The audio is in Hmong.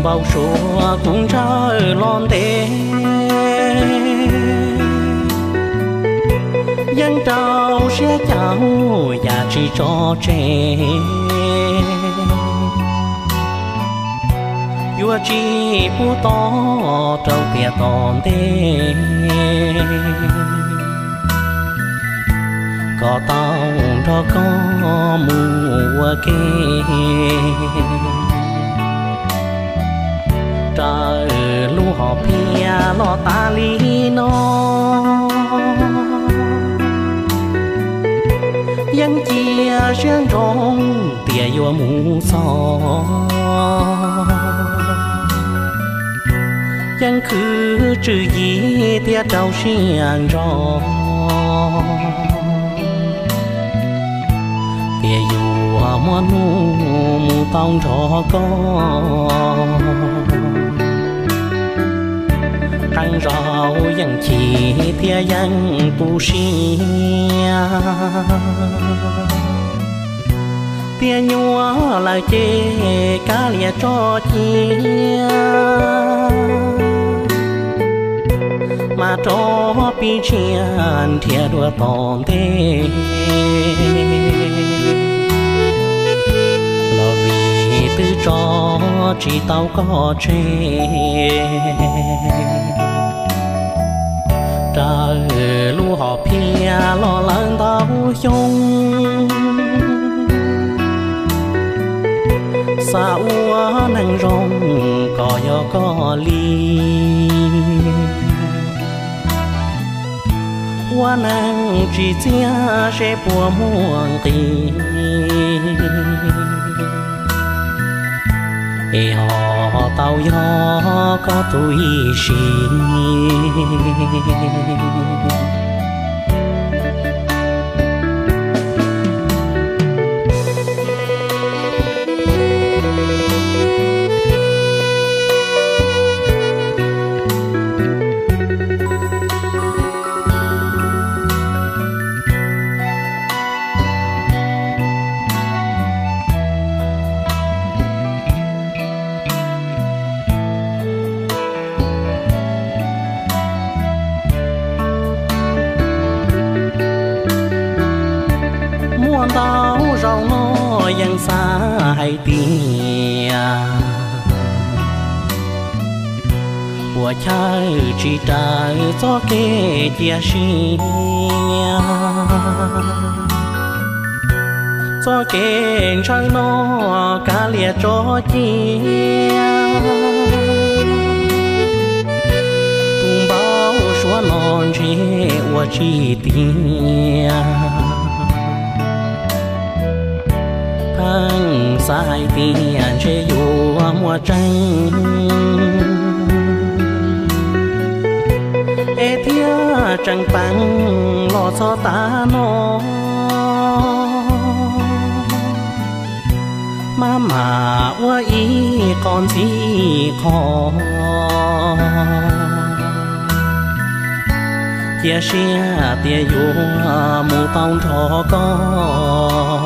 Npau suav kuv ntsawj los ntev, yeej rau siab caum yam tsis tso tseg. Yuav tsis pub tos rau tiam tom ntej, kom tau nrog koj mus ua ke. Raws lub hom phiaj los tas li no, yeej cia siab ntsoov tias yuav mus txog. Yeej khwv tswv yim thiab rau siab ntso, tias yuav muaj hnub mus tau nrog koj. Qee zaus yeej chim thiab yeej tu siab, tias nyuaj lawm ces kav liam tso cia, mas rov pib tshiab nrhiav dua tom ntej. Los vim twb tso tsis tau koj tseg, raws lub hom phiaj los lawm ntau xyoo, xav ua neeg zoo kom yog koj li. Ua neeg tsis txiaj seb puas muaj nqis, es ho tau yog koj tus ib sim. Muaj ntau zaus no yeej xav hais tias puas chawj tsis raws txoj kev cia siab. Txoj kev ntshaw no kav liam tso cia, tus npau suav no ntshe ua tsis tiag. Pheej xav hais tias ntshe yuav muaj tseeb, es thiaj tseem peem los txog tav no, maj mam ua ib qho ntxiv qho, cia siab tias yuav mus tau nrog koj.